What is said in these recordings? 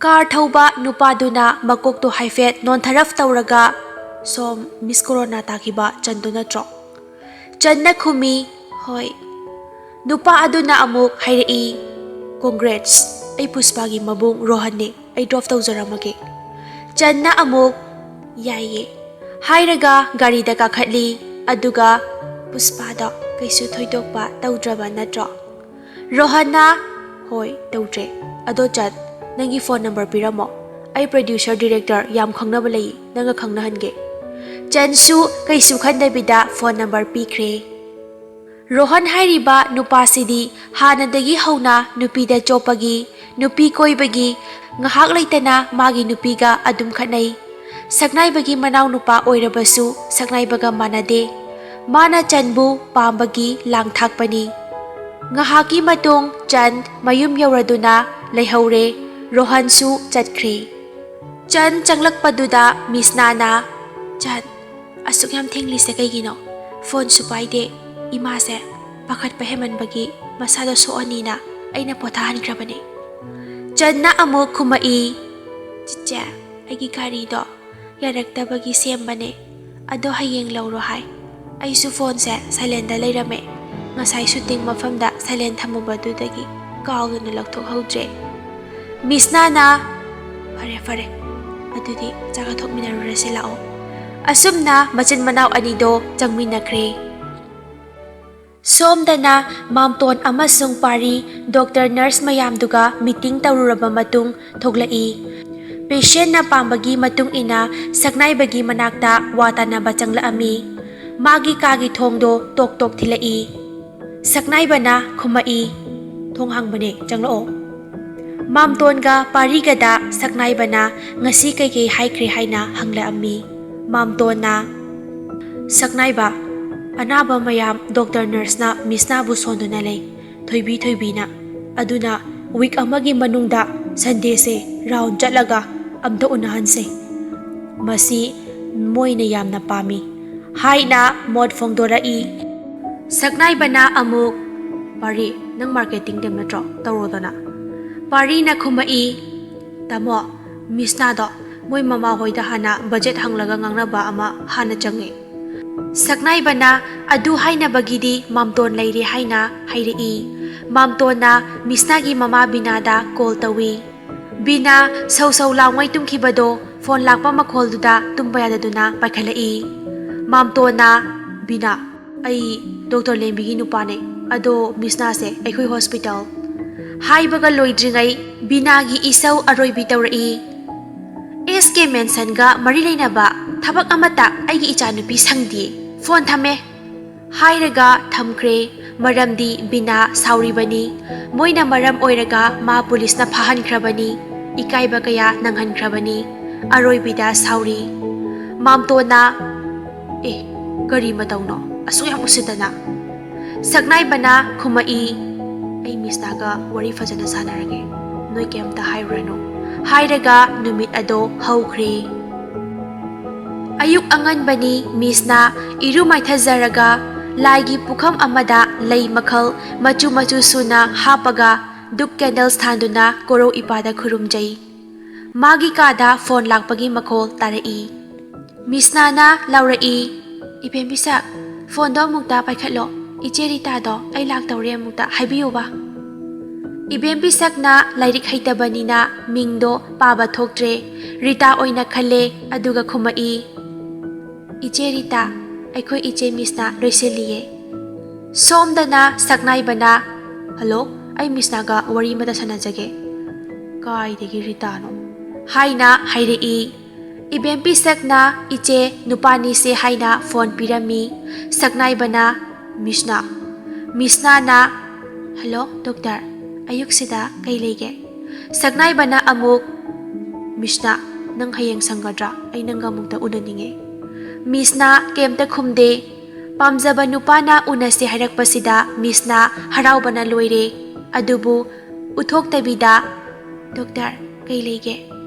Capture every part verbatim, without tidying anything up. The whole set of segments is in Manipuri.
ꯀꯥꯔ ꯊꯧꯕ ꯅꯨꯄꯥꯗꯨꯅ ꯃꯀꯣꯛꯇꯣ ꯍꯥꯏꯐꯦꯠ ꯅꯣꯟꯊꯔꯞ ꯇꯧꯔꯒ, "ꯁꯣꯝ ꯃꯤꯁ ꯀꯣꯔꯣꯅꯥ ꯇꯥꯈꯤꯕ ꯆꯟꯗꯨ ꯅꯠꯇ꯭ꯔꯣ?" ꯆꯟꯅ ꯈꯨꯝꯃꯤ, "ꯍꯣꯏ꯫" ꯅꯨꯄꯥ ꯑꯗꯨꯅ ꯑꯃꯨꯛ ꯍꯥꯏꯔꯛꯏ, "ꯀꯣꯡꯒ꯭ꯔꯦꯠꯁ, ꯑꯩ ꯄꯨꯁꯄꯥꯒꯤ ꯃꯕꯨꯡ ꯔꯣꯍꯟꯅꯦ, ꯑꯩ ꯗ꯭ꯔꯣꯞ ꯇꯧꯖꯔꯝꯃꯒꯦ꯫" ꯆꯟꯅ ꯑꯃꯨꯛ, "ꯌꯥꯏꯌꯦ" ꯍꯥꯏꯔꯒ ꯒꯥꯔꯤꯗ ꯀꯥꯈꯠꯂꯤ꯫ ꯑꯗꯨꯒ, "ꯄꯨꯁꯄꯥꯗꯣ ꯀꯩꯁꯨ ꯊꯣꯏꯗꯣꯛꯄ ꯇꯧꯗ꯭ꯔꯕ ꯅꯠꯇ꯭ꯔꯣ?" ꯔꯣꯍꯟꯅ, "ꯍꯣꯏ, ꯇꯧꯗ꯭ꯔꯦ꯫ ꯑꯗꯣ ꯆꯟ, ꯅꯪꯒꯤ ꯐꯣꯟ ꯅꯝꯕꯔ ꯄꯤꯔꯝꯃꯣ꯫ ꯑꯩ ꯄ꯭ꯔꯗ꯭ꯌꯨꯁꯔ ꯗꯤꯔꯦꯛꯇꯔ ꯌꯥꯝ ꯈꯪꯅꯕ ꯂꯩ, ꯅꯪꯒ ꯈꯪꯅꯍꯟꯒꯦ꯫" ꯆꯟꯁꯨ ꯀꯩꯁꯨ ꯈꯟꯗꯕꯤꯗ ꯐꯣꯟ ꯅꯝꯕꯔ ꯄꯤꯈ꯭ꯔꯦ꯫ ꯔꯣꯍꯟ ꯍꯥꯏꯔꯤꯕ ꯅꯨꯄꯥꯁꯤꯗꯤ ꯍꯥꯟꯅꯗꯒꯤ ꯍꯧꯅ ꯅꯨꯄꯤꯗ ꯆꯣꯞꯄꯒꯤ, ꯅꯨꯄꯤ ꯀꯣꯏꯕꯒꯤ, ꯉꯥꯏꯍꯥꯛ ꯂꯩꯇꯅ ꯃꯥꯒꯤ ꯅꯨꯄꯤꯒ ꯑꯗꯨꯝ ꯈꯠꯅꯩ꯫ ꯁꯛꯅꯥꯏꯕꯒꯤ ꯃꯅꯥꯎꯅꯨꯄꯥ ꯑꯣꯏꯔꯕꯁꯨ ꯁꯛꯅꯥꯏꯕꯒ ꯃꯥꯟꯅꯗꯦ꯫ ꯃꯥꯅ ꯆꯟꯕꯨ ꯄꯥꯝꯕꯒꯤ ꯂꯥꯡ ꯊꯥꯛꯄꯅꯤ꯫ ꯉꯥꯏꯍꯥꯛꯀꯤ ꯃꯇꯨꯡ ꯆꯟ ꯃꯌꯨꯝ ꯌꯧꯔꯗꯨꯅ ꯂꯩꯍꯧꯔꯦ꯫ ꯔꯣꯍꯟꯁꯨ ꯆꯠꯈ꯭ꯔꯦ꯫ ꯆꯟ ꯆꯪꯂꯛꯄꯗꯨꯗ ꯃꯤꯁꯅꯥꯅ, "ꯆꯟ, ꯑꯁꯨꯛ ꯌꯥꯝ ꯊꯦꯡꯂꯤꯁꯦ ꯀꯩꯒꯤꯅꯣ? ꯐꯣꯟꯁꯨ ꯄꯥꯏꯗꯦ꯫ ꯏꯃꯥꯁꯦ ꯄꯥꯈꯠꯄ ꯍꯦꯟꯃꯟꯕꯒꯤ ꯃꯁꯥꯗꯣ ꯁꯣꯛꯑꯅꯤꯅ ꯑꯩꯅ ꯄꯣꯊꯥꯍꯟꯈ꯭ꯔꯕꯅꯦ꯫" ꯆꯟꯅ ꯑꯃꯨꯛ ꯈꯨꯝꯃꯛꯏ, "ꯆꯤꯆꯦ, ꯑꯩꯒꯤ ꯒꯥꯔꯤꯗꯣ ꯌꯥꯔꯛꯇꯕꯒꯤ ꯁꯦꯝꯕꯅꯦ꯫ ꯑꯗꯣ ꯍꯌꯦꯡ ꯂꯧꯔꯣ ꯍꯥꯏ꯫ ꯑꯩꯁꯨ ꯐꯣꯟꯁꯦ ꯁꯥꯏꯂꯦꯟꯗ ꯂꯩꯔꯝꯃꯦ꯫ ꯉꯁꯥꯏ ꯁꯨꯇꯤꯡ ꯃꯐꯝꯗ ꯁꯥꯏꯂꯦꯟ ꯊꯝꯃꯨꯕꯗꯨꯗꯒꯤ ꯀꯥꯎꯗꯨꯅ ꯂꯧꯊꯣꯛꯍꯧꯗ꯭ꯔꯦ꯫" ꯃꯤꯁꯅꯥꯅ, "ꯐꯔꯦ, ꯐꯔꯦ꯫ ꯑꯗꯨꯗꯤ ꯆꯥꯛ ꯆꯥꯊꯣꯛꯃꯤꯟꯅꯔꯨꯔꯁꯤ ꯂꯥꯛꯑꯣ꯫" ꯑꯁꯨꯝꯅ ꯃꯆꯤꯟ ꯃꯅꯥꯎ ꯑꯅꯤꯗꯣ ꯆꯪꯃꯤꯟꯅꯈ꯭ꯔꯦ꯫ ꯁꯣꯝꯗꯅ ꯃꯥꯝꯇꯣꯟ ꯑꯃꯁꯨꯡ ꯄꯥꯔꯤ ꯗꯣꯛꯇꯔ ꯅꯔꯁ ꯃꯌꯥꯝꯗꯨꯒ ꯃꯤꯇꯤꯡ ꯇꯧꯔꯨꯔꯕ ꯃꯇꯨꯡ ꯊꯣꯛꯂꯛꯏ꯫ ꯄꯦꯁꯦꯟꯅ ꯄꯥꯝꯕꯒꯤ ꯃꯇꯨꯡ ꯏꯟꯅ ꯁꯛꯅꯥꯏꯕꯒꯤ ꯃꯅꯥꯛꯇ ꯋꯥ ꯇꯥꯅꯕ ꯆꯪꯂꯛꯑꯝꯃꯤ꯫ ꯃꯥꯒꯤ ꯀꯥꯒꯤ ꯊꯣꯡꯗꯣ ꯇꯣꯛ ꯇꯣꯛ ꯊꯤꯜꯂꯛꯏ꯫ ꯁꯛꯅꯥꯏꯕꯅ ꯈꯨꯝꯃꯛꯏ, "ꯊꯣꯡ ꯍꯥꯡꯕꯅꯦ, ꯆꯪꯂꯛꯑꯣ꯫" ꯃꯥꯝꯇꯣꯟꯒ ꯄꯥꯔꯤꯒꯗ ꯁꯛꯅꯥꯏꯕꯅ ꯉꯁꯤ ꯀꯩꯀꯩ ꯍꯥꯏꯈ꯭ꯔꯦ ꯍꯥꯏꯅ ꯍꯪꯂꯛꯑꯝꯃꯤ꯫ ꯃꯥꯝꯇꯣꯟꯅ, "ꯁꯛꯅꯥꯏꯕ, ꯑꯅꯥꯕ ꯃꯌꯥꯝ ꯗꯣꯛꯇꯔ ꯅꯔꯁꯅ ꯃꯤꯁꯅꯥꯕꯨ ꯁꯣꯟꯗꯨꯅ ꯂꯩ, ꯊꯣꯏꯕꯤ ꯊꯣꯏꯕꯤꯅ꯫ ꯑꯗꯨꯅ ꯋꯤꯛ ꯑꯃꯒꯤ ꯃꯅꯨꯡꯗ ꯁꯟꯗꯦꯁꯦ ꯔꯥꯎꯟ ꯆꯠꯂꯒ ꯑꯝꯇ ꯎꯅꯍꯟꯁꯦ꯫ ꯃꯁꯤ ꯃꯣꯏꯅ ꯌꯥꯝꯅ ꯄꯥꯝꯃꯤ" ꯍꯥꯏꯅ ꯃꯣꯠ ꯐꯣꯡꯗꯣꯔꯛꯏ꯫ ꯁꯛꯅꯥꯏꯕꯅ ꯑꯃꯨꯛ, "ꯄꯥꯔꯤ, ꯅꯪ ꯃꯥꯔꯀꯦꯇꯤꯡ ꯇꯤꯝ ꯅꯠꯇ꯭ꯔꯣ? ꯇꯧꯔꯣꯗꯅ꯫" ꯄꯥꯔꯤꯅ ꯈꯨꯝꯃꯛꯏ, ꯇꯥꯃꯣ, ꯃꯤꯁꯅꯥꯗꯣ ꯃꯣꯏ ꯃꯃꯥꯍꯣꯏꯗ ꯍꯥꯟꯅ ꯕꯖꯦꯠ ꯍꯪꯂꯒ ꯉꯥꯡꯅꯕ ꯑꯃ ꯍꯥꯟꯅ ꯆꯪꯉꯦ꯫ ꯁꯛꯅꯥꯏꯕꯅ ꯑꯗꯨ ꯍꯥꯏꯅꯕꯒꯤꯗꯤ ꯃꯥꯝꯇꯣꯟ ꯂꯩꯔꯦ ꯍꯥꯏꯅ ꯍꯥꯏꯔꯛꯏ꯫ ꯃꯥꯝꯇꯣꯟꯅ ꯃꯤꯁꯅꯥꯒꯤ ꯃꯃꯥ ꯕꯤꯅꯥꯗ ꯀꯣꯜ ꯇꯧꯏ꯫ ꯕꯤꯅꯥ ꯁꯧ ꯁꯧ ꯂꯥꯎꯉꯩ ꯇꯨꯝꯈꯤꯕꯗꯣ ꯐꯣꯟ ꯂꯥꯛꯄ ꯃꯈꯣꯜꯗꯨꯗ ꯇꯨꯝꯕ ꯌꯥꯗꯗꯨꯅ ꯄꯥꯏꯈꯠꯂꯛꯏ꯫ ꯃꯥꯝꯇꯣꯟꯅ, "ꯕꯤꯅꯥ, ꯑꯩ ꯗꯣꯛꯇꯔ ꯂꯦꯝꯕꯤꯒꯤ ꯅꯨꯄꯥꯅꯦ, ꯑꯗꯣ ꯃꯤꯁꯅꯥꯁꯦ ꯑꯩꯈꯣꯏ ꯍꯣꯁꯄꯤꯇꯥꯜ"꯫ ꯍꯥꯏꯕꯒ ꯂꯣꯏꯗ꯭ꯔꯤꯉꯩ ꯕꯤꯅꯥꯒꯤ ꯏꯁꯧ ꯑꯔꯣꯏꯕꯤ ꯇꯧꯔꯛꯏ꯫ "ꯑꯦꯁ ꯀꯦ ꯃꯦꯟꯁꯟꯒ ꯃꯔꯤ ꯂꯩꯅꯕ ꯊꯕꯛ ꯑꯃꯠꯇ ꯑꯩꯒꯤ ꯏꯆꯥꯅꯨꯄꯤ ꯁꯪꯗꯦ꯫ ꯐꯣꯟ ꯊꯝꯃꯦ" ꯍꯥꯏꯔꯒ ꯊꯝꯈ꯭ꯔꯦ꯫ ꯃꯔꯝꯗꯤ ꯕꯤꯅꯥ ꯁꯥꯎꯔꯤꯕꯅꯤ꯫ ꯃꯣꯏꯅ ꯃꯔꯝ ꯑꯣꯏꯔꯒ ꯃꯥ ꯄꯨꯂꯤꯁꯅ ꯐꯥꯍꯟꯈ꯭ꯔꯕꯅꯤ꯫ ꯏꯀꯥꯏꯕ ꯀꯌꯥ ꯅꯪꯍꯟꯈ꯭ꯔꯕꯅꯤ꯫ ꯑꯔꯣꯏꯕꯤꯗ ꯁꯥꯎꯔꯤ꯫ ꯃꯥꯝꯇꯣꯟꯅ, "ꯑꯦ, ꯀꯔꯤ ꯃꯇꯧꯅꯣ? ꯑꯁꯨꯛ ꯌꯥꯝ ꯎꯁꯤꯠꯇꯅ?" ꯁꯛꯅꯥꯏꯕꯅ ꯈꯨꯝꯃꯛꯏ, "ꯑꯩ ꯃꯤꯁꯅꯥꯒ ꯋꯥꯔꯤ ꯐꯖꯅ ꯁꯥꯟꯅꯔꯒꯦ꯫ ꯅꯣꯏ ꯀꯩꯝꯇ ꯍꯥꯏꯔꯨꯔꯅꯨ" ꯍꯥꯏꯔꯒ ꯅꯨꯃꯤꯠ ꯑꯗꯣ ꯍꯧꯈ꯭ꯔꯦ꯫ ꯑꯌꯨꯛ ꯑꯉꯟꯕꯅꯤ꯫ ꯃꯤꯁꯅ ꯏꯔꯨ ꯃꯥꯏꯊꯖꯔꯒ ꯂꯥꯏꯒꯤ ꯄꯨꯈꯝ ꯑꯃꯗ ꯂꯩ ꯃꯈꯜ ꯃꯆꯨ ꯃꯆꯨ ꯁꯨꯅ ꯍꯥꯞꯄꯒ ꯙꯨꯞ ꯀꯦꯟꯗꯜꯁ ꯊꯥꯟꯗꯨꯅ ꯀꯣꯔꯧ ꯏꯄꯥꯗ ꯈꯨꯔꯨꯝꯖꯩ꯫ ꯃꯥꯒꯤ ꯀꯥꯗ ꯐꯣꯟ ꯂꯥꯛꯄꯒꯤ ꯃꯈꯣꯜ ꯇꯥꯔꯛꯏ꯫ ꯃꯤꯁꯅꯥꯅ ꯂꯥꯎꯔꯛꯏ, "ꯏꯕꯦꯝ ꯕꯤꯁꯛ, ꯐꯣꯟꯗꯣ ꯑꯃꯨꯛꯇ ꯄꯥꯏꯈꯠꯂꯣ꯫ ꯏꯆꯦ ꯔꯤꯇꯥꯗꯣ ꯑꯩ ꯂꯥꯛꯇꯧꯔꯦ, ꯑꯃꯨꯛꯇ ꯍꯥꯏꯕꯤꯌꯨꯕ"꯫ ꯏꯕꯦꯝ ꯕꯤꯁꯛꯅ ꯂꯥꯏꯔꯤꯛ ꯍꯩꯇꯕꯅꯤꯅ ꯃꯤꯡꯗꯣ ꯄꯥꯕ ꯊꯣꯛꯇ꯭ꯔꯦ꯫ ꯔꯤꯇꯥ ꯑꯣꯏꯅ ꯈꯜꯂꯦ, ꯑꯗꯨꯒ ꯈꯨꯝꯃꯛꯏ, "ꯏꯆꯦ ꯔꯤꯇꯥ, ꯑꯩꯈꯣꯏ ꯏꯆꯦ ꯃꯤꯁꯅ ꯂꯣꯏꯁꯤꯜꯂꯤꯌꯦ"꯫ ꯁꯣꯝꯗꯅ ꯁꯛꯅꯥꯏꯕꯅ, "ꯍꯜꯂꯣ, ꯑꯩ ꯃꯤꯁꯅꯥꯒ ꯋꯥꯔꯤ ꯑꯃꯇ ꯁꯥꯟꯅꯖꯒꯦ"꯫ "ꯀꯥꯏꯗꯒꯤ ꯔꯤꯇꯥꯅꯣ?" ꯍꯥꯏꯅ ꯍꯥꯏꯔꯛꯏ꯫ ꯏꯕꯦꯝ ꯕꯤꯁꯛꯅ ꯏꯆꯦ ꯅꯨꯄꯥꯅꯤꯁꯦ ꯍꯥꯏꯅ ꯐꯣꯟ ꯄꯤꯔꯝꯃꯤ꯫ ꯁꯛꯅꯥꯏꯕꯅ, "ꯃꯤꯁꯅꯥ"꯫ ꯃꯤꯁꯅꯥꯅ, "ꯍꯜꯂꯣ ꯗꯣꯛꯇꯔ, ꯑꯌꯨꯛꯁꯤꯗ ꯀꯩ ꯂꯩꯒꯦ?" ꯁꯛꯅꯥꯏꯕꯅ ꯑꯃꯨꯛ, "ꯃꯤꯁꯅꯥ, ꯅꯪ ꯍꯌꯦꯡ ꯁꯪꯒꯗ꯭ꯔꯥ? ꯑꯩ ꯅꯪꯒ ꯑꯃꯨꯛꯇ ꯎꯅꯅꯤꯡꯉꯦ"꯫ ꯃꯤꯁꯅꯥ ꯀꯩꯝꯇ ꯈꯨꯝꯗꯦ꯫ ꯄꯥꯝꯖꯕ ꯅꯨꯄꯥꯅ ꯎꯅꯁꯦ ꯍꯥꯏꯔꯛꯄꯁꯤꯗ ꯃꯤꯁꯅꯥ ꯍꯔꯥꯎꯕꯅ ꯂꯣꯏꯔꯦ꯫ ꯑꯗꯨꯕꯨ ꯎꯠꯊꯣꯛꯇꯕꯤꯗ, "ꯗꯣꯛꯇꯔ, ꯀꯩ ꯂꯩꯒꯦ?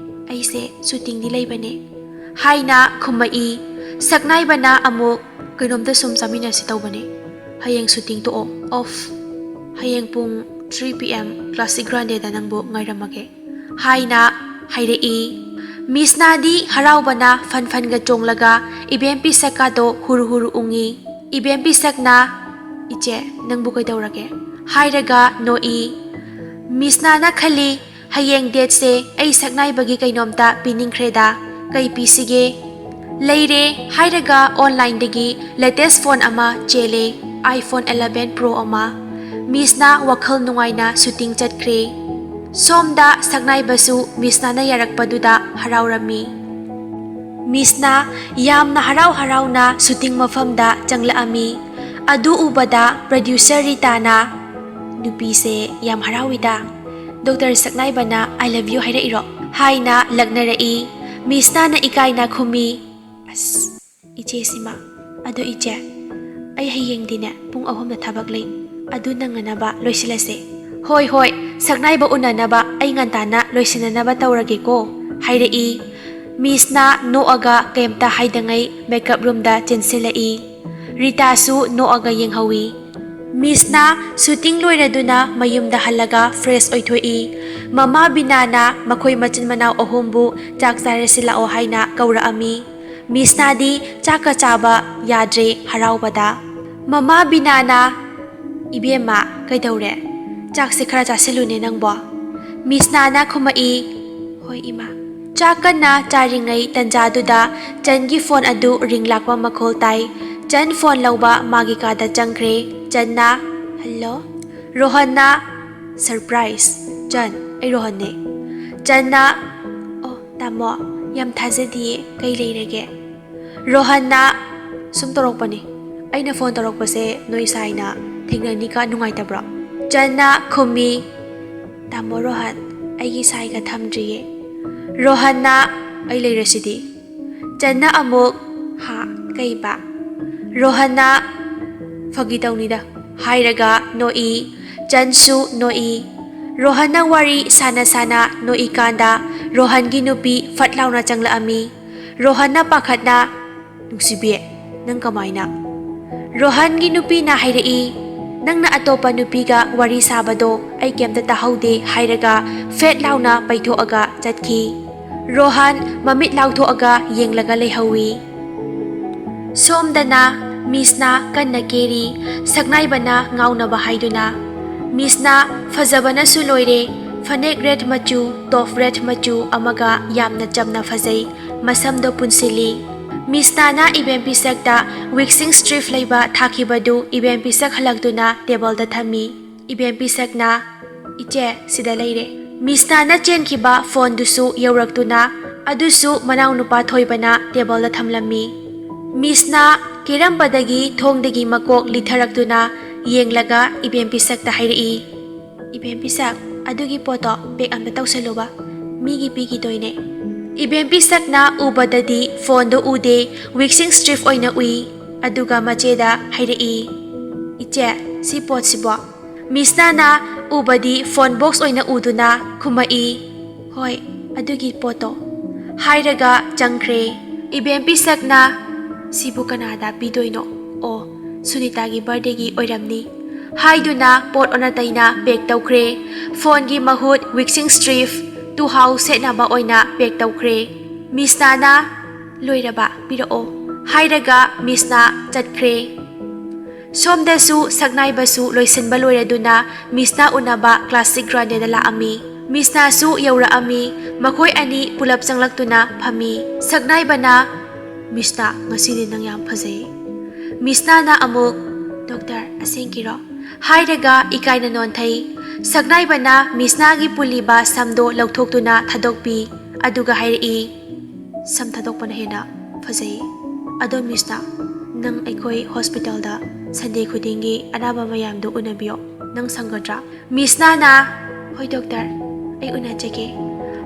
ꯑꯩꯁꯦ ꯁꯨꯇꯤꯡꯗꯤ ꯂꯩꯕꯅꯦ" ꯍꯥꯏꯅ ꯈꯨꯝꯃꯛꯏ꯫ ꯁꯛꯅꯥꯏꯕꯅ ꯑꯃꯨꯛ, "ꯀꯩꯅꯣꯝꯇ ꯁꯨꯝ ꯆꯥꯃꯤꯟꯅꯁꯤ ꯇꯧꯕꯅꯦ꯫ ꯍꯌꯦꯡ ꯁꯨꯇꯤꯡ ꯇꯣꯛꯑꯣ, ꯑꯣꯐ꯫ ꯍꯌꯦꯡ ꯄꯨꯡ three P M ꯀ꯭ꯂꯥꯁꯤꯛ ꯒ꯭ꯔꯥꯟꯗꯦꯗ ꯅꯪꯕꯨ ꯉꯥꯏꯔꯝꯃꯒꯦ" ꯍꯥꯏꯅ ꯍꯥꯏꯔꯛꯏ꯫ ꯃꯤꯁꯅꯥꯗꯤ ꯍꯔꯥꯎꯕꯅ ꯐꯟ ꯐꯟꯒ ꯆꯣꯡꯂꯒ ꯏꯕꯦꯝ ꯄꯤꯁꯛꯀꯗꯣ ꯍꯨꯔꯨ ꯍꯨꯔꯨ ꯎꯪꯉꯤ꯫ ꯏꯕꯦꯝ ꯄꯤꯁꯛꯅ, "ꯏꯆꯦ, ꯅꯪꯕꯨ ꯀꯩꯗꯧꯔꯒꯦ?" ꯍꯥꯏꯔꯒ ꯅꯣꯛꯏ꯫ ꯃꯤꯁꯅꯥꯅ ꯈꯜꯂꯤ, "ꯍꯌꯦꯡ ꯗꯦꯠꯁꯦ ꯑꯩ ꯁꯛꯅꯥꯏꯕꯒꯤ ꯀꯩꯅꯣꯝꯇ ꯄꯤꯅꯤꯡꯈ꯭ꯔꯦꯗ꯫ ꯀꯩ ꯄꯤꯁꯤꯒꯦ?" "ꯂꯩꯔꯦ" ꯍꯥꯏꯔꯒ ꯑꯣꯟꯂꯥꯏꯟꯗꯒꯤ ꯂꯦꯇꯦꯁ ꯐꯣꯟ ꯑꯃ ꯆꯦꯜꯂꯦ, iPhone eleven Pro ꯑꯃ꯫ ꯃꯤꯁꯅ ꯋꯥꯈꯜ ꯅꯨꯡꯉꯥꯏꯅ ꯁꯨꯇꯤꯡ ꯆꯠꯈ꯭ꯔꯦ꯫ ꯁꯣꯝꯗ ꯁꯛꯅꯥꯏꯕꯁꯨ ꯃꯤꯁꯅꯥꯅ ꯌꯥꯔꯛꯄꯗꯨꯗ ꯍꯔꯥꯎꯔꯝꯃꯤ꯫ ꯃꯤꯁꯅ ꯌꯥꯝꯅ ꯍꯔꯥꯎ ꯍꯔꯥꯎꯅ ꯁꯨꯇꯤꯡ ꯃꯐꯝꯗ ꯆꯪꯂꯛꯑꯝꯃꯤ꯫ ꯑꯗꯨ ꯎꯕꯗ ꯄ꯭ꯔꯗ꯭ꯌꯨꯁꯔ ꯔꯤꯇꯥꯅ, "ꯅꯨꯄꯤꯁꯦ ꯌꯥꯝ ꯍꯔꯥꯎꯏꯗ꯫ ꯗꯣꯛꯇꯔ ꯁꯛꯅꯥꯏꯕꯅ 'I love you' ꯍꯥꯏꯔꯛꯏꯔꯣ?" ꯍꯥꯏꯅ ꯂꯛꯅꯔꯛꯏ꯫ ꯃꯤꯁꯅꯥꯅ ꯏꯀꯥꯏꯅ ꯈꯨꯝꯃꯤ, "ꯑꯁ, ꯏꯆꯦꯁꯤꯃ꯫ ꯑꯗꯣ ꯏꯆꯦ, ꯑꯩ ꯍꯌꯦꯡꯗꯤꯅꯦ ꯄꯨꯡ ꯑꯍꯨꯝꯗ ꯊꯕꯛ ꯂꯩ꯫ ꯑꯗꯨ ꯅꯪꯅꯅꯕ ꯂꯣꯏꯁꯤꯜꯂꯁꯦ꯫" "ꯍꯣꯏ, ꯍꯣꯏ, ꯁꯛꯅꯥꯏꯕ ꯎꯅꯅꯕ ꯑꯩ ꯉꯟꯇꯥꯅ ꯂꯣꯏꯁꯤꯟꯅꯅꯕ ꯇꯧꯔꯒꯦꯀꯣ" ꯍꯥꯏꯔꯛꯏ꯫ ꯃꯤꯁꯅ ꯅꯣꯛꯑꯒ ꯀꯩꯝꯇ ꯍꯥꯏꯗꯉꯩ ꯃꯦꯀꯞ ꯔꯨꯝꯗ ꯆꯦꯟꯁꯤꯜꯂꯛꯏ꯫ ꯔꯤꯇꯥꯁꯨ ꯅꯣꯛꯑꯒ ꯌꯦꯡꯍꯧꯏ꯫ ꯃꯤꯁꯅ ꯁꯨꯇꯤꯡ ꯂꯣꯏꯔꯗꯨꯅ ꯃꯌꯨꯝꯗ ꯍꯜꯂꯒ ꯐ꯭ꯔꯦꯁ ꯑꯣꯏꯊꯣꯛꯏ꯫ ꯃꯃꯥ ꯕꯤꯅꯥꯅ ꯃꯈꯣꯏ ꯃꯆꯤꯟ ꯃꯅꯥꯎ ꯑꯍꯨꯝꯕꯨ ꯆꯥꯛ ꯆꯥꯔꯁꯤ ꯂꯥꯛꯑꯣ ꯍꯥꯏꯅ ꯀꯧꯔꯛꯑꯝꯃꯤ꯫ ꯃꯤꯁꯅꯥꯗꯤ ꯆꯥꯛꯀ ꯆꯥꯕ ꯌꯥꯗ꯭ꯔꯦ ꯍꯔꯥꯎꯕꯗ꯫ ꯃꯃꯥ ꯕꯤꯅꯥꯅ, "ꯏꯕꯦꯝꯃ, ꯀꯩꯗꯧꯔꯦ? ꯆꯥꯛꯁꯦ ꯈꯔ ꯆꯥꯁꯤꯜꯂꯨꯅꯦ ꯅꯪꯕꯣ꯫" ꯃꯤꯁꯅꯥꯅ ꯈꯨꯝꯃꯛꯏ, "ꯍꯣꯏ ꯏꯃꯥ꯫" ꯆꯥꯛ ꯀꯟꯅ ꯆꯥꯔꯤꯉꯩ ꯇꯟꯖꯥꯗꯨꯗ ꯆꯟꯒꯤ ꯐꯣꯟ ꯑꯗꯨ ꯔꯤꯡ ꯂꯥꯛꯄ ꯃꯈꯣꯜ ꯇꯥꯏ꯫ ꯆꯟ ꯐꯣꯟ ꯂꯧꯕ ꯃꯥꯒꯤ ꯀꯥꯗ ꯆꯪꯈ꯭ꯔꯦ꯫ ꯆꯟꯅ, "ꯍꯜꯂꯣ꯫" ꯔꯣꯍꯟꯅ, "ꯁꯔꯄ꯭ꯔꯥꯏꯖ꯫ ꯆꯟ, ꯑꯩ ꯔꯣꯍꯟꯅꯦ꯫" ꯆꯟꯅ, "ꯑꯣ, ꯇꯥꯃꯣ, ꯌꯥꯝ ꯊꯥꯖꯗꯤꯌꯦ, ꯀꯩ ꯂꯩꯔꯒꯦ?" ꯔꯣꯍꯟꯅ, "ꯁꯨꯝ ꯇꯧꯔꯛꯄꯅꯤ꯫ ꯑꯩꯅ ꯐꯣꯟ ꯇꯧꯔꯛꯄꯁꯦ ꯅꯣꯏ ꯁꯥꯏꯅ ꯊꯦꯡꯅꯅꯤꯒ ꯅꯨꯡꯉꯥꯏꯇꯕ꯭ꯔꯣ?" ꯆꯟꯅ ꯈꯨꯝꯃꯤ, "ꯇꯥꯃꯣ ꯔꯣꯍꯟ, ꯑꯩꯒꯤ ꯁꯥꯏꯒ ꯊꯝꯗ꯭ꯔꯤꯌꯦ꯫" ꯔꯣꯍꯟꯅ, "ꯑꯩ ꯂꯩꯔꯁꯤꯗꯤ꯫" ꯆꯟꯅ ꯑꯃꯨꯛ, "ꯍꯥ, ꯀꯩꯕ?" ꯔꯣꯍꯟꯅ, "ꯐꯥꯒꯤ ꯇꯧꯅꯤꯗ" ꯍꯥꯏꯔꯒ ꯅꯣꯛꯏ꯫ ꯆꯟꯁꯨ ꯅꯣꯛꯏ꯫ ꯔꯣꯍꯟꯅ ꯋꯥꯔꯤ ꯁꯥꯅ ꯁꯥꯅ ꯅꯣꯛꯏꯀꯥꯟꯗ ꯔꯣꯍꯟꯒꯤ ꯅꯨꯄꯤ ꯐꯠ ꯂꯥꯎꯅ ꯆꯪꯂꯛꯑꯝꯃꯤ꯫ ꯔꯣꯍꯟꯅ ꯄꯥꯈꯠꯅ, "ꯅꯨꯡꯁꯤꯕꯤ, ꯅꯪ ꯀꯃꯥꯏꯅ?" ꯔꯣꯍꯟꯒꯤ ꯅꯨꯄꯤꯅ ꯍꯥꯏꯔꯛꯏ, "ꯅꯪꯅ ꯑꯇꯣꯞꯄ ꯅꯨꯄꯤꯒ ꯋꯥꯔꯤ ꯁꯥꯕꯗꯣ ꯑꯩ ꯀꯩꯝꯇ ꯇꯥꯍꯧꯗꯦ" ꯍꯥꯏꯔꯒ ꯐꯦꯠ ꯂꯥꯎꯅ ꯄꯩꯊꯣꯛꯑꯒ ꯆꯠꯈꯤ꯫ ꯔꯣꯍꯥꯟ ꯃꯃꯤꯠ ꯂꯥꯎꯊꯣꯛꯑꯒ ꯌꯦꯡꯂꯒ ꯂꯩꯍꯧꯏ꯫ ꯁꯣꯝꯗꯅ ꯃꯤꯁꯅ ꯀꯟꯅ ꯀꯦꯔꯤ, ꯁꯛꯅꯥꯏꯕꯅ ꯉꯥꯎꯅꯕ ꯍꯥꯏꯗꯨꯅ꯫ ꯃꯤꯁꯅ ꯐꯖꯕꯅꯁꯨ ꯂꯣꯏꯔꯦ, ꯐꯅꯦꯛ ꯔꯦꯗ ꯃꯆꯨ, ꯇꯣꯞ ꯔꯦꯗ ꯃꯆꯨ ꯑꯃꯒ ꯌꯥꯝꯅ ꯆꯝꯅ ꯐꯖꯩ, ꯃꯁꯝꯗꯣ ꯄꯨꯟꯁꯤꯜꯂꯤ꯫ ꯃꯤꯁꯅꯥꯅ ꯏꯕꯦꯝ ꯄꯤꯁꯛꯇ ꯋꯤꯛꯁꯤꯡ ꯁ꯭ꯇ꯭ꯔꯤꯞ ꯂꯩꯕ ꯊꯥꯈꯤꯕꯗꯨ ꯏꯕꯦꯝ ꯄꯤꯁꯛ ꯍꯜꯂꯛꯇꯨꯅ ꯇꯦꯕꯜꯗ ꯊꯝꯃꯤ꯫ ꯏꯕꯦꯝ ꯄꯤꯁꯛꯅ, "ꯏꯆꯦ, ꯁꯤꯗ ꯂꯩꯔꯦ꯫" ꯃꯤꯁꯅꯥꯅ ꯆꯦꯟꯈꯤꯕ ꯐꯣꯟꯗꯨꯁꯨ ꯌꯧꯔꯛꯇꯨꯅ ꯑꯗꯨꯁꯨ ꯃꯅꯥꯎꯅꯨꯄꯥ ꯊꯣꯏꯕꯅ ꯇꯦꯕꯜꯗ ꯊꯝꯂꯝꯃꯤ꯫ ꯃꯤꯁꯅꯥ ꯀꯤꯔꯝꯕꯗꯒꯤ ꯊꯣꯡꯗꯒꯤ ꯃꯀꯣꯛ ꯂꯤꯊꯔꯛꯇꯨꯅ ꯌꯦꯡꯂꯒ ꯏꯕꯦꯝ ꯄꯤꯁꯛꯇ ꯍꯥꯏꯔꯛꯏ, "ꯏꯕꯦꯝ ꯄꯤꯁꯛ, ꯑꯗꯨꯒꯤ ꯄꯣꯠꯇꯣ ꯄꯦꯛ ꯑꯝꯇ ꯇꯧꯁꯜꯂꯨꯕ, ꯃꯤꯒꯤ ꯄꯤꯈꯤꯗꯣꯏꯅꯦ꯫" ꯏꯕꯦꯝ ꯄꯤꯁꯛꯅ ꯎꯕꯗꯗꯤ ꯐꯣꯟꯗꯣ ꯎꯗꯦ, ꯋꯤꯛꯁꯤꯡ ꯁ꯭ꯇ꯭ꯔꯤꯞ ꯑꯣꯏꯅ ꯎꯏ꯫ ꯑꯗꯨꯒ ꯃꯆꯦꯗ ꯍꯥꯏꯔꯛꯏ, "ꯏꯆꯦ, ꯁꯤ ꯄꯣꯠꯁꯤꯕꯣ?" ꯃꯤꯁꯅꯥꯅ ꯎꯕꯗꯤ ꯐꯣꯟ ꯕꯣꯛꯁ ꯑꯣꯏꯅ ꯎꯗꯨꯅ ꯈꯨꯝꯃꯛꯏ, "ꯍꯣꯏ, ꯑꯗꯨꯒꯤ ꯄꯣꯠꯇꯣ," ꯍꯥꯏꯔꯒ ꯆꯪꯈ꯭ꯔꯦ꯫ ꯏꯕꯦꯝ ꯄꯤꯁꯛꯅ, "ꯁꯤꯕꯨ ꯀꯅꯥꯗ ꯄꯤꯗꯣꯏꯅꯣ? ꯑꯣ, ꯁꯨꯅꯤꯇꯥꯒꯤ ꯕꯥꯔꯗꯦꯒꯤ ꯑꯣꯏꯔꯝꯅꯤ," ꯍꯥꯏꯗꯨꯅ ꯄꯣꯠ ꯑꯣꯟꯅ ꯇꯩꯅ ꯄꯦꯛ ꯇꯧꯈ꯭ꯔꯦ꯫ ꯐꯣꯟꯒꯤ ꯃꯍꯨꯠ ꯋꯤꯛꯁꯤꯡ ꯁ꯭ꯇ꯭ꯔꯤꯞ, ꯇꯨꯍꯥꯎ ꯁꯦꯠꯅꯕ ꯑꯣꯏꯅ ꯄꯦꯛ ꯇꯧꯈ꯭ꯔꯦ꯫ ꯃꯤꯁꯅꯥꯅ, "ꯂꯣꯏꯔꯕ? ꯄꯤꯔꯛꯑꯣ," ꯍꯥꯏꯔꯒ ꯃꯤꯁꯅꯥ ꯆꯠꯈ꯭ꯔꯦ꯫ ꯁꯣꯝꯗꯁꯨ ꯁꯛꯅꯥꯏꯕꯁꯨ ꯂꯣꯏꯁꯤꯟꯕ ꯂꯣꯏꯔꯗꯨꯅ ꯃꯤꯁꯅꯥ ꯎꯅꯕ ꯀ꯭ꯂꯥꯁꯤꯛ ꯒ꯭ꯔꯥꯟꯗꯦꯗ ꯂꯥꯛꯑꯝꯃꯤ꯫ ꯃꯤꯁꯅꯥꯁꯨ ꯌꯧꯔꯛꯑꯝꯃꯤ꯫ ꯃꯈꯣꯏ ꯑꯅꯤ ꯄꯨꯂꯞ ꯆꯪꯂꯛꯇꯨꯅ ꯐꯝꯃꯤ꯫ ꯁꯛꯅꯥꯏꯕꯅ, "ꯃꯤꯁꯅꯥ, ꯉꯁꯤꯗꯤ ꯅꯪ ꯌꯥꯝ ꯐꯖꯩ꯫" ꯃꯤꯁꯅꯥꯅ ꯑꯃꯨꯛ, "ꯗꯣꯛꯇꯔ, ꯑꯁꯦꯡꯀꯤꯔꯣ?" ꯍꯥꯏꯔꯒ ꯏꯀꯥꯏꯅ ꯅꯣꯟꯊꯩ꯫ ꯁꯛꯅꯥꯏꯕꯅ ꯃꯤꯁꯅꯥꯒꯤ ꯄꯨꯜꯂꯤꯕ ꯁꯝꯗꯣ ꯂꯧꯊꯣꯛꯇꯨꯅ ꯊꯥꯗꯣꯛꯄꯤ꯫ ꯑꯗꯨꯒ ꯍꯥꯏꯔꯛꯏ, "ꯁꯝ ꯊꯥꯗꯣꯛꯄꯅ ꯍꯦꯟꯅ ꯐꯖꯩ꯫ ꯑꯗꯣ ꯃꯤꯁꯅꯥ, ꯅꯪ ꯑꯩꯈꯣꯏ ꯍꯣꯁꯄꯤꯇꯥꯜꯗ ꯁꯟꯗꯦ ꯈꯨꯗꯤꯡꯒꯤ ꯑꯅꯥꯕ ꯃꯌꯥꯝꯗꯨ ꯎꯅꯕꯤꯌꯣ꯫ ꯅꯪ ꯁꯪꯒꯗ꯭ꯔꯥ?" ꯃꯤꯁꯅꯥꯅ, "ꯍꯣꯏ ꯗꯣꯛꯇꯔ, ꯑꯩ ꯎꯅꯖꯒꯦ,"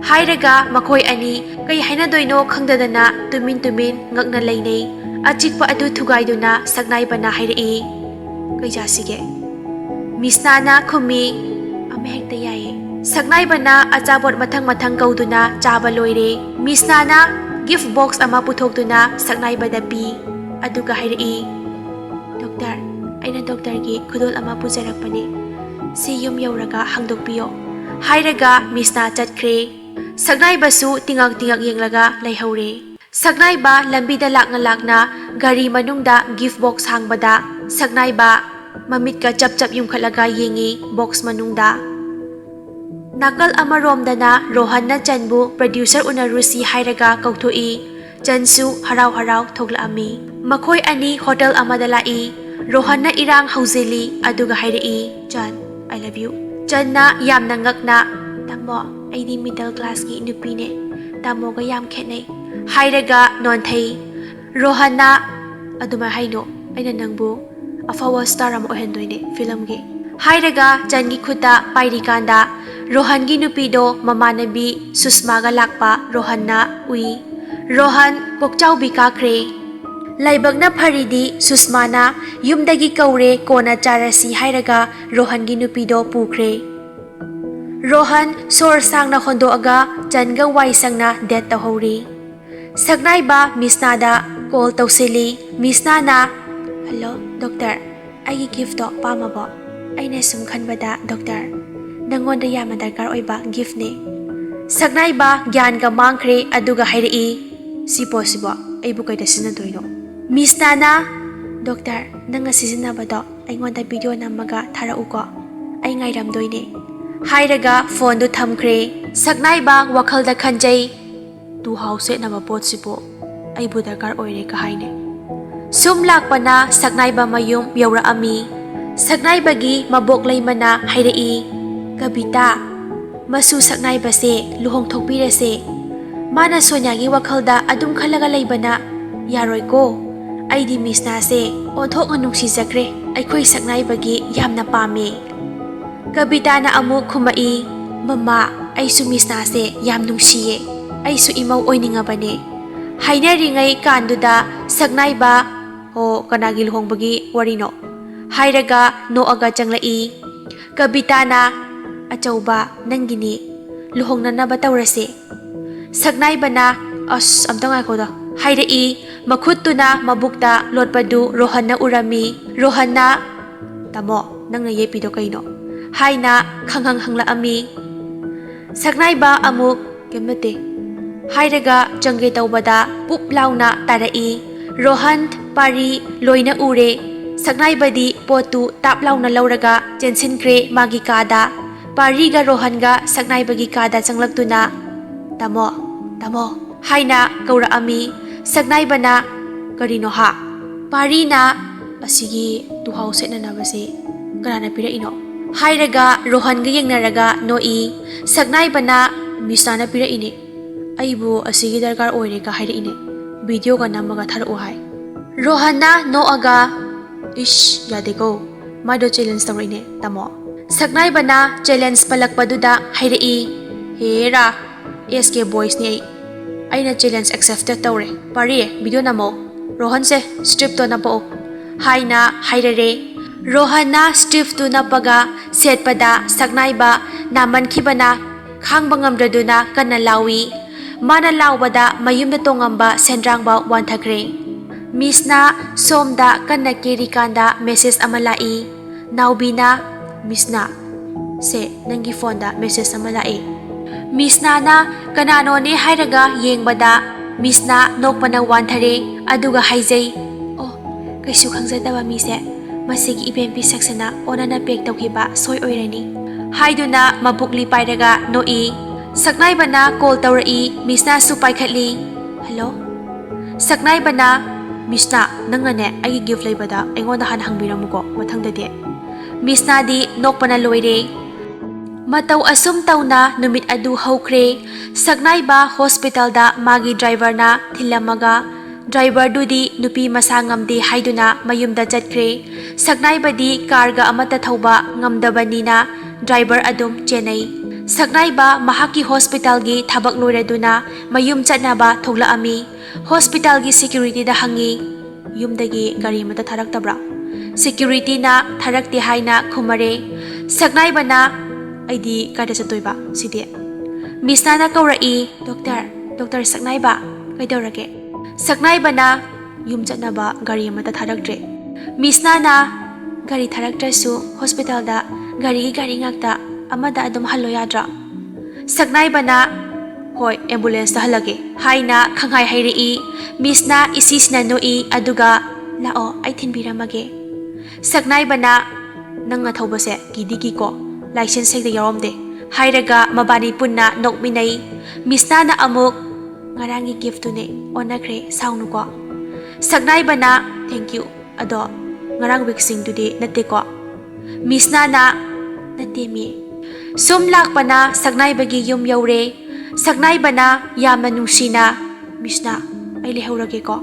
ꯍꯥꯏꯔꯒ ꯃꯈꯣꯏ ꯑꯅꯤ ꯀꯩ ꯍꯥꯏꯅꯗꯣꯏꯅꯣ ꯈꯪꯗꯗꯅ ꯇꯨꯃꯤꯟ ꯇꯨꯃꯤꯟ ꯉꯛꯅ ꯂꯩꯅꯩ꯫ ꯑꯆꯤꯛꯄ ꯑꯗꯨ ꯊꯨꯒꯥꯏꯗꯨꯅ ꯁꯛꯅꯥꯏꯕꯅ ꯍꯥꯏꯔꯛꯏ, "ꯀꯩ ꯆꯥꯁꯤꯒꯦ?" ꯃꯤꯁꯅꯥꯅ ꯈꯨꯝꯃꯤ, "ꯑꯃ ꯍꯦꯛꯇ ꯌꯥꯏꯌꯦ꯫" ꯁꯛꯅꯥꯏꯕꯅ ꯑꯆꯥꯄꯣꯠ ꯃꯊꯪ ꯃꯊꯪ ꯀꯧꯗꯨꯅ ꯆꯥꯕ ꯂꯣꯏꯔꯦ꯫ ꯃꯤꯁꯅꯥꯅ ꯒꯤꯐ ꯕꯣꯛꯁ ꯑꯃ ꯄꯨꯊꯣꯛꯇꯨꯅ ꯁꯛꯅꯥꯏꯕꯗ ꯄꯤ꯫ ꯑꯗꯨꯒ ꯍꯥꯏꯔꯛꯏ, "ꯗꯣꯛꯇꯔ, ꯑꯩꯅ ꯗꯣꯛꯇꯔꯒꯤ ꯈꯨꯗꯣꯜ ꯑꯃ ꯄꯨꯖꯔꯛꯄꯅꯦ꯫ ꯁꯤ ꯌꯨꯝ ꯌꯧꯔꯒ ꯍꯥꯡꯗꯣꯛꯄꯤꯌꯣ," ꯍꯥꯏꯔꯒ ꯃꯤꯁꯅꯥ ꯆꯠꯈ꯭ꯔꯦ꯫ ꯁꯛꯅꯥꯏꯕꯁꯨ ꯇꯤꯉꯛ ꯇꯤꯉꯛ ꯌꯦꯡꯂꯒ ꯂꯩꯍꯧꯔꯦ꯫ ꯁꯛꯅꯥꯏꯕ ꯂꯝꯕꯤꯗ ꯂꯥꯛꯅ ꯂꯥꯛꯅ ꯒꯥꯔꯤ ꯃꯅꯨꯡꯗ ꯒꯤꯐ ꯕꯣꯛꯁ ꯍꯥꯡꯕꯗ ꯁꯛꯅꯥꯏꯕ ꯃꯃꯤꯠꯀ ꯆꯞ ꯆꯞ ꯌꯨꯝꯈꯠꯂꯒ ꯌꯦꯡꯉꯤ ꯕꯣꯛꯁ ꯃꯅꯨꯡꯗ꯫ ꯅꯥꯀꯜ ꯑꯃꯔꯣꯝꯗꯅ ꯔꯣꯍꯟꯅ ꯆꯟꯕꯨ ꯄ꯭ꯔꯗ꯭ꯌꯨꯁꯔ ꯎꯅꯔꯨꯁꯤ ꯍꯥꯏꯔꯒ ꯀꯧꯊꯣꯛꯏ꯫ ꯆꯟꯁꯨ ꯍꯔꯥꯎ ꯍꯔꯥꯎ ꯊꯣꯛꯂꯛꯑꯝꯃꯤ꯫ ꯃꯈꯣꯏ ꯑꯅꯤ ꯍꯣꯇꯦꯜ ꯑꯃꯗ ꯂꯥꯛꯏ꯫ ꯔꯣꯍꯟꯅ ꯏꯔꯥꯡ ꯍꯧꯖꯤꯜꯂꯤ, ꯑꯗꯨꯒ ꯍꯥꯏꯔꯛꯏ, "ꯆꯟ, I love you." ꯆꯟꯅ ꯌꯥꯝꯅ ꯉꯛꯅ, "ꯇꯥꯃꯣ, ꯑꯩꯗꯤ ꯃꯤꯗꯜ ꯀ꯭ꯂꯥꯁꯀꯤ ꯅꯨꯄꯤꯅꯦ꯫ ꯇꯥꯃꯣꯒ ꯌꯥꯝ ꯈꯦꯠꯅꯩ," ꯍꯥꯏꯔꯒ ꯅꯣꯟꯊꯩ꯫ ꯔꯣꯍꯟꯅ, "ꯑꯗꯨꯃꯥꯏ ꯍꯥꯏꯅꯣ, ꯑꯩꯅ ꯅꯪꯕꯨ ꯑꯐꯥꯎꯕ ꯁ꯭ꯇꯥꯔ ꯑꯃ ꯑꯣꯏꯍꯟꯗꯣꯏꯅꯦ ꯐꯤꯂꯝꯒꯤ," ꯍꯥꯏꯔꯒ ꯆꯟꯒꯤ ꯈꯨꯠꯇ ꯄꯥꯏꯔꯤꯀꯥꯟꯗ ꯔꯣꯍꯟꯒꯤ ꯅꯨꯄꯤꯗꯣ ꯃꯃꯥꯟꯅꯕꯤ ꯁꯨꯁꯃꯥꯒ ꯂꯥꯛꯄ ꯔꯣꯍꯟꯅ ꯎꯏ꯫ ꯔꯣꯍꯟ ꯀꯣꯛꯆꯥꯎꯕꯤ ꯀꯥꯈ꯭ꯔꯦ꯫ ꯂꯥꯏꯕꯛꯅ ꯐꯔꯤꯗꯤ ꯁꯨꯁꯃꯥꯅ ꯌꯨꯝꯗꯒꯤ ꯀꯧꯔꯦ, ꯀꯣꯟꯅ ꯆꯥꯔꯁꯤ ꯍꯥꯏꯔꯒ ꯔꯣꯍꯟꯒꯤ ꯅꯨꯄꯤꯗꯣ ꯄꯨꯈ꯭ꯔꯦ꯫ ꯔꯣꯍꯟ ꯁꯣꯔ ꯁꯥꯡꯅ ꯍꯣꯟꯗꯣꯛꯑꯒ ꯆꯟꯒ ꯋꯥꯏ ꯁꯪꯅ ꯗꯦꯠ ꯇꯧꯍꯧꯔꯤ꯫ ꯁꯛꯅꯥꯏꯕ ꯃꯤꯁꯅꯥꯗ ꯀꯣꯜ ꯇꯧꯁꯤꯜꯂꯤ꯫ ꯃꯤꯁꯅꯥꯅ, "ꯍꯜꯂꯣ ꯗꯣꯛꯇꯔ, ꯑꯩꯒꯤ ꯒꯤꯐꯇꯣ ꯄꯥꯝꯃꯕꯣ? ꯑꯩꯅ ꯁꯨꯝ ꯈꯟꯕꯗ ꯗꯣꯛꯇꯔ, ꯅꯪꯉꯣꯟꯗ ꯌꯥꯝꯅ ꯗꯔꯀꯥꯔ ꯑꯣꯏꯕ ꯒꯤꯐꯅꯦ꯫" ꯁꯛꯅꯥꯏꯕ ꯒ꯭ꯌꯥꯟꯒ ꯃꯥꯡꯈ꯭ꯔꯦ, ꯑꯗꯨꯒ ꯍꯥꯏꯔꯛꯏ, "ꯁꯤ ꯄꯣꯠꯁꯤꯕꯣ ꯑꯩꯕꯨ ꯀꯩꯗ ꯁꯤꯖꯤꯟꯅꯗꯣꯏꯅꯣ?" ꯃꯤꯁꯅꯥꯅ, "ꯗꯣꯛꯇꯔ, ꯅꯪꯅ ꯁꯤꯖꯤꯟꯅꯕꯗꯣ ꯑꯩꯉꯣꯟꯗ ꯚꯤꯗꯤꯑꯣ ꯅꯝꯃꯒ ꯊꯥꯔꯛꯎꯀꯣ, ꯑꯩ ꯉꯥꯏꯔꯝꯗꯣꯏꯅꯦ," ꯍꯥꯏꯔꯒ ꯐꯣꯟꯗꯨ ꯊꯝꯈ꯭ꯔꯦ꯫ ꯁꯛꯅꯥꯏꯕ ꯋꯥꯈꯜꯗ ꯈꯟꯖꯩ, "ꯇꯨ ꯍꯥꯎ ꯁꯦꯠꯅꯕ ꯄꯣꯠꯁꯤꯕꯨ ꯑꯩꯕꯨ ꯗꯔꯀꯥꯔ ꯑꯣꯏꯔꯦ" ꯀꯍꯥꯏꯅꯦ꯫ ꯁꯨꯝ ꯂꯥꯛꯄꯅ ꯁꯛꯅꯥꯏꯕ ꯃꯌꯨꯝ ꯌꯧꯔꯛꯑꯝꯃꯤ꯫ ꯁꯛꯅꯥꯏꯕꯒꯤ ꯃꯕꯣꯛ ꯂꯩꯃꯅ ꯍꯥꯏꯔꯛꯏ, "ꯀꯕꯤꯇꯥ, ꯃꯁꯨ ꯁꯛꯅꯥꯏꯕꯁꯦ ꯂꯨꯍꯣꯡꯊꯣꯛꯄꯤꯔꯁꯦ꯫ ꯃꯥꯅ ꯁꯣꯅꯤꯌꯥꯒꯤ ꯋꯥꯈꯜꯗ ꯑꯗꯨꯝ ꯈꯜꯂꯒ ꯂꯩꯕꯅ ꯌꯥꯔꯣꯏꯀꯣ꯫ ꯑꯩꯗꯤ ꯃꯤꯁꯅꯥꯁꯦ ꯑꯣꯟꯊꯣꯛꯅ ꯅꯨꯡꯁꯤꯖꯈ꯭ꯔꯦ꯫ ꯑꯩꯈꯣꯏ ꯁꯛꯅꯥꯏꯕꯒꯤ ꯌꯥꯝꯅ ꯄꯥꯝꯃꯦ꯫" ꯀꯕꯤꯇꯥꯅ ꯑꯃꯨꯛ ꯈꯨꯝꯃꯛꯏ, "ꯃꯃꯥ, ꯑꯩꯁꯨ ꯃꯤꯁꯅꯥꯁꯦ ꯌꯥꯝ ꯅꯨꯡꯁꯤꯌꯦ꯫ ꯑꯩꯁꯨ ꯏꯃꯧ ꯑꯣꯏꯅꯤꯡꯉꯕꯅꯦ꯫" ꯍꯥꯏꯅꯔꯤꯉꯩ ꯀꯥꯟꯗꯨꯗ ꯁꯛꯅꯥꯏꯕ, "ꯑꯣ, ꯀꯅꯥꯒꯤ ꯂꯨꯍꯣꯡꯕꯒꯤ ꯋꯥꯔꯤꯅꯣ?" ꯍꯥꯏꯔꯒ ꯅꯣꯛꯑꯒ ꯆꯪꯂꯛꯏ꯫ ꯀꯕꯤꯇꯥꯅ, "ꯑꯆꯧꯕ, ꯅꯪꯒꯤꯅꯤ꯫ ꯂꯨꯍꯣꯡꯅꯅꯕ ꯇꯧꯔꯁꯦ꯫" ꯁꯛꯅꯥꯏꯕꯅ, "ꯑꯁ, ꯑꯝꯇ ꯉꯥꯏꯈꯣꯗ," ꯍꯥꯏꯔꯛꯏ꯫ ꯃꯈꯨꯠꯇꯨꯅ ꯃꯕꯨꯛꯇ ꯂꯣꯠꯄꯗꯨ ꯔꯣꯍꯟꯅ ꯎꯔꯝꯃꯤ꯫ ꯔꯣꯍꯟꯅ, "ꯇꯥꯃꯣ, ꯅꯪꯅ ꯌꯦꯠꯄꯤꯗꯣ ꯀꯩꯅꯣ?" ꯍꯥꯏꯅ ꯈꯪꯍꯪ ꯍꯪꯂꯛꯑꯝꯃꯤ꯫ ꯁꯛꯅꯥꯏꯕ ꯑꯃꯨꯛ, "ꯀꯩꯝ ꯅꯠꯇꯦ" ꯍꯥꯏꯔꯒ ꯆꯪꯒꯦ ꯇꯧꯕꯗ ꯄꯨꯞ ꯂꯥꯎꯅ ꯇꯥꯔꯛꯏ꯫ ꯔꯣꯍꯟ, ꯄꯥꯔꯤ ꯂꯣꯏꯅ ꯎꯔꯦ꯫ ꯁꯛꯅꯥꯏꯕꯗꯤ ꯄꯣꯠꯇꯨ ꯇꯥꯞ ꯂꯥꯎꯅ ꯂꯧꯔꯒ ꯆꯦꯟꯁꯤꯟꯈ꯭ꯔꯦ ꯃꯥꯒꯤ ꯀꯥꯗ꯫ ꯄꯥꯔꯤꯒ ꯔꯣꯍꯟꯒ ꯁꯛꯅꯥꯏꯕꯒꯤ ꯀꯥꯗ ꯆꯪꯂꯛꯇꯨꯅ, "ꯇꯥꯃꯣ, ꯇꯥꯃꯣ" ꯍꯥꯏꯅ ꯀꯧꯔꯛꯑꯝꯃꯤ꯫ ꯁꯛꯅꯥꯏꯕꯅ, "ꯀꯔꯤꯅꯣ ꯍꯥ?" ꯄꯥꯔꯤꯅ, "ꯑꯁꯤꯒꯤ ꯇꯨꯍꯥꯎ ꯁꯦꯠꯅꯅꯕꯁꯤ ꯀꯅꯥꯅ ꯄꯤꯔꯛꯏꯅꯣ?" ꯍꯥꯏꯔꯒ ꯔꯣꯍꯟꯒ ꯌꯦꯡꯅꯔꯒ ꯅꯣꯛꯏ꯫ ꯁꯛꯅꯥꯏꯕꯅ, "ꯃꯤꯁꯅꯥꯅ ꯄꯤꯔꯛꯏꯅꯦ꯫ ꯑꯩꯕꯨ ꯑꯁꯤꯒꯤ ꯗꯔꯀꯥꯔ ꯑꯣꯏꯔꯦꯒ ꯍꯥꯏꯔꯛꯏꯅꯦ꯫ ꯚꯤꯗꯤꯑꯣꯒ ꯅꯝꯃꯒ ꯊꯥꯔꯛꯎ ꯍꯥꯏ꯫" ꯔꯣꯍꯟꯅ ꯅꯣꯛꯑꯒ, "ꯏꯁ, ꯌꯥꯗꯦꯀꯣ꯫ ꯃꯥꯗꯣ ꯆꯦꯂꯦꯟꯖ ꯇꯧꯔꯛꯏꯅꯦ, ꯇꯥꯃꯣ꯫" ꯁꯛꯅꯥꯏꯕꯅ ꯆꯦꯂꯦꯟꯖ ꯄꯜꯂꯛꯄꯗꯨꯗ ꯍꯥꯏꯔꯛꯏ, "ꯍꯦꯔꯥ, ꯑꯦꯁ ꯀꯦ ꯕꯣꯏꯁꯅꯤ ꯑꯩ꯫ ꯑꯩꯅ ꯆꯦꯂꯦꯟꯖ ꯑꯦꯛꯁꯦꯞꯇꯦꯠ ꯇꯧꯔꯦ꯫ ꯄꯥꯔꯤ, ꯚꯤꯗꯤꯑꯣ ꯅꯝꯃꯣ꯫ ꯔꯣꯍꯟꯁꯦ, ꯁ꯭ꯇ꯭ꯔꯤꯞꯇꯣ ꯅꯞꯄꯛꯑꯣ" ꯍꯥꯏꯅ ꯍꯥꯏꯔꯔꯦ꯫ ꯔꯣꯍꯟꯅ ꯁ꯭ꯇ꯭ꯔꯤꯞꯇꯨ ꯅꯞꯄꯒ ꯁꯦꯠꯄꯗ ꯁꯛꯅꯥꯏꯕ ꯅꯥꯃꯟꯈꯤꯕꯅ ꯈꯥꯡꯕ ꯉꯝꯗ꯭ꯔꯗꯨꯅ ꯀꯟꯅ ꯂꯥꯎꯏ꯫ ꯃꯥꯅ ꯂꯥꯎꯕꯗ ꯃꯌꯨꯝꯗ ꯇꯣꯡꯉꯝꯕ ꯁꯦꯟꯗ꯭ꯔꯥꯡꯕ ꯋꯥꯟꯊꯈ꯭ꯔꯦ꯫ ꯃꯤꯁꯅ ꯁꯣꯝꯗ ꯀꯟꯅ ꯀꯦꯔꯤꯀꯥꯟꯗ ꯃꯦꯁꯦꯖ ꯑꯃ ꯂꯥꯛꯏ꯫ ꯅꯥꯎꯕꯤꯅ, "ꯃꯤꯁꯅ, ꯁꯦ, ꯅꯪꯒꯤ ꯐꯣꯟꯗ ꯃꯦꯁꯦꯖ ꯑꯃ ꯂꯥꯛꯏ꯫" ꯃꯤꯁꯅꯥꯅ ꯀꯅꯥꯅꯣꯅꯦ ꯍꯥꯏꯔꯒ ꯌꯦꯡꯕꯗ ꯃꯤꯁꯅꯥ ꯅꯣꯛꯄꯅ ꯋꯥꯟꯊꯔꯦ, ꯑꯗꯨꯒ ꯍꯥꯏꯖꯩ, "ꯑꯣ, ꯀꯩꯁꯨ ꯈꯪꯖꯗꯕ ꯃꯤꯁꯦ꯫ ꯃꯁꯤꯒꯤ ꯏꯕꯦꯝꯄꯤ ꯁꯛꯁꯤꯅ ꯑꯣꯟꯅꯅ ꯄꯦꯛ ꯇꯧꯈꯤꯕ ꯁꯣꯏ ꯑꯣꯏꯔꯅꯤ" ꯍꯥꯏꯗꯨꯅ ꯃꯕꯨꯛꯂꯤ ꯄꯥꯏꯔꯒ ꯅꯣꯛꯏ꯫ ꯁꯛꯅꯥꯏꯕꯅ ꯀꯣꯜ ꯇꯧꯔꯛꯏ, ꯃꯤꯁꯅꯥꯁꯨ ꯄꯥꯏꯈꯠꯂꯤ꯫ "ꯍꯜꯂꯣ?" ꯁꯛꯅꯥꯏꯕꯅ, "ꯃꯤꯁꯅꯥ, ꯅꯪꯅꯅꯦ ꯑꯩꯒꯤ ꯒꯤꯐ ꯂꯩꯕꯗ ꯑꯩꯉꯣꯟꯗ ꯍꯥꯟꯅ ꯍꯪꯕꯤꯔꯝꯃꯨꯀꯣ ꯃꯊꯪꯗꯗꯤ꯫" ꯃꯤꯁꯅꯥꯗꯤ ꯅꯣꯛꯄꯅ ꯂꯣꯏꯔꯦ꯫ ꯃꯇꯧ ꯑꯁꯨꯝ ꯇꯧꯅ ꯅꯨꯃꯤꯠ ꯑꯗꯨ ꯍꯧꯈ꯭ꯔꯦ꯫ ꯁꯛꯅꯥꯏꯕ ꯍꯣꯁꯄꯤꯇꯥꯜꯗ ꯃꯥꯒꯤ ꯗ꯭ꯔꯥꯏꯚꯔꯅ ꯊꯤꯜꯂꯝꯃꯒ, ꯗ꯭ꯔꯥꯏꯚꯔꯗꯨꯗꯤ ꯅꯨꯄꯤ ꯃꯁꯥ ꯉꯝꯗꯦ ꯍꯥꯏꯗꯨꯅ ꯃꯌꯨꯝꯗ ꯆꯠꯈ꯭ꯔꯦ꯫ ꯁꯛꯅꯥꯏꯕꯗꯤ ꯀꯥꯔꯒ ꯑꯃꯠꯇ ꯊꯧꯕ ꯉꯝꯗꯕꯅꯤꯅ ꯗ꯭ꯔꯥꯏꯚꯔ ꯑꯗꯨꯝ ꯆꯦꯟꯅꯩ꯫ ꯁꯛꯅꯥꯏꯕ ꯃꯍꯥꯛꯀꯤ ꯍꯣꯁꯄꯤꯇꯥꯜꯒꯤ ꯊꯕꯛ ꯂꯣꯏꯔꯗꯨꯅ ꯃꯌꯨꯝ ꯆꯠꯅꯕ ꯊꯣꯛꯂꯛꯑꯝꯃꯤ꯫ ꯍꯣꯁꯄꯤꯇꯥꯜꯒꯤ ꯁꯦꯀ꯭ꯌꯨꯔꯤꯇꯤꯗ ꯍꯪꯉꯤ, "ꯌꯨꯝꯗꯒꯤ ꯒꯥꯔꯤ ꯑꯃꯠꯇ ꯊꯥꯔꯛꯇꯕ꯭ꯔꯥ?" ꯁꯦꯀ꯭ꯌꯨꯔꯤꯇꯤꯅ ꯊꯥꯔꯛꯇꯦ ꯍꯥꯏꯅ ꯈꯨꯝꯃꯔꯦ꯫ ꯁꯛꯅꯥꯏꯕꯅ, "ꯑꯩꯗꯤ ꯀꯥꯏꯗ ꯆꯠꯇꯣꯏꯕ ꯁꯤꯗꯤ?" ꯃꯤꯁꯅꯥꯅ ꯀꯧꯔꯛꯏ, "ꯗꯣꯛꯇꯔ, ꯗꯣꯛꯇꯔ ꯁꯛꯅꯥꯏꯕ, ꯀꯩꯗꯧꯔꯒꯦ?" ꯁꯛꯅꯥꯏꯕꯅ ꯌꯨꯝ ꯆꯠꯅꯕ ꯒꯥꯔꯤ ꯑꯃꯠꯇ ꯊꯥꯔꯛꯇ꯭ꯔꯦ꯫ ꯃꯤꯁꯅꯥꯅ ꯒꯥꯔꯤ ꯊꯥꯔꯛꯇ꯭ꯔꯁꯨ ꯍꯣꯁꯄꯤꯇꯥꯜꯗ ꯒꯥꯔꯤꯒꯤ ꯒꯥꯔꯤ ꯉꯥꯛꯇ, ꯑꯃꯗ ꯑꯗꯨꯝ ꯍꯜꯂꯣ ꯌꯥꯗ꯭ꯔꯣ? ꯁꯛꯅꯥꯏꯕꯅ, "ꯍꯣꯏ, ꯑꯦꯝꯕꯨꯂꯦꯟꯁꯇ ꯍꯜꯂꯒꯦ" ꯍꯥꯏꯅ ꯈꯪꯍꯥꯏ ꯍꯥꯏꯔꯛꯏ꯫ ꯃꯤꯁꯅꯥ ꯏꯁꯤꯁꯤꯅ ꯅꯣꯛꯏ, ꯑꯗꯨꯒ, "ꯂꯥꯛꯑꯣ, ꯑꯩ ꯊꯤꯟꯕꯤꯔꯝꯃꯒꯦ"꯫ ꯁꯛꯅꯥꯏꯕꯅ, "ꯅꯪꯅ ꯊꯧꯕꯁꯦ ꯀꯤꯗꯤ ꯀꯤꯀꯣ, ꯂꯥꯏꯁꯦꯟꯁ ꯍꯦꯛꯇ ꯌꯥꯎꯔꯝꯗꯦ" ꯍꯥꯏꯔꯒ ꯃꯕꯥꯅꯤ ꯄꯨꯟꯅ ꯅꯣꯛꯃꯤꯟꯅꯩ꯫ ꯃꯤꯁꯅꯥꯅ ꯑꯃꯨꯛ, "ꯉꯔꯥꯡꯒꯤ ꯒꯤꯐꯇꯨꯅꯦ, ꯑꯣꯟꯅꯈ꯭ꯔꯦ, ꯁꯥꯎꯅꯨꯀꯣ"꯫ ꯁꯛꯅꯥꯏꯕꯅ, "Thank you, ꯑꯗꯣ ꯉꯔꯥꯡ ꯋꯤꯛꯁꯤꯡꯗꯨꯗꯤ ꯅꯠꯇꯦꯀꯣ"꯫ ꯃꯤꯁꯅꯥꯅ, "ꯅꯠꯇꯦꯃꯤ"꯫ ꯁꯨꯝ ꯂꯥꯛꯄꯅ ꯁꯛꯅꯥꯏꯕꯒꯤ ꯌꯨꯝ ꯌꯧꯔꯦ꯫ ꯁꯛꯅꯥꯏꯕꯅ ꯌꯥꯝꯅ ꯅꯨꯡꯁꯤꯅ, "ꯃꯤꯁꯅꯥ, ꯑꯩ ꯂꯩꯍꯧꯔꯒꯦꯀꯣ"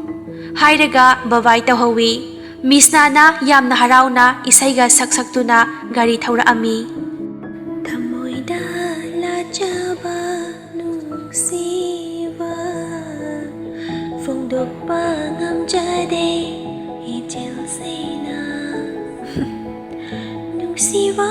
ꯍꯥꯏꯔꯒ ꯕꯕꯥꯏ ꯇꯧꯍꯧꯋꯤ꯫ ꯃꯤꯁꯅꯥꯅ ꯌꯥꯝꯅ ꯍꯔꯥꯎꯅ ꯏꯁꯩꯒ ꯁꯛ ꯁꯛꯇꯨꯅ ꯒꯥꯔꯤ ꯊꯧꯔꯛꯑꯝꯃꯤ꯫ ꯊꯃꯣꯏꯗ ꯂꯥꯆꯕ ꯅꯨꯡꯁꯤꯕ ꯐꯣꯡꯗꯣꯛꯄ ꯉꯝꯖꯗꯦ ꯏꯆꯦꯜꯁꯤꯅ꯫ ꯅꯨꯡꯁꯤꯕ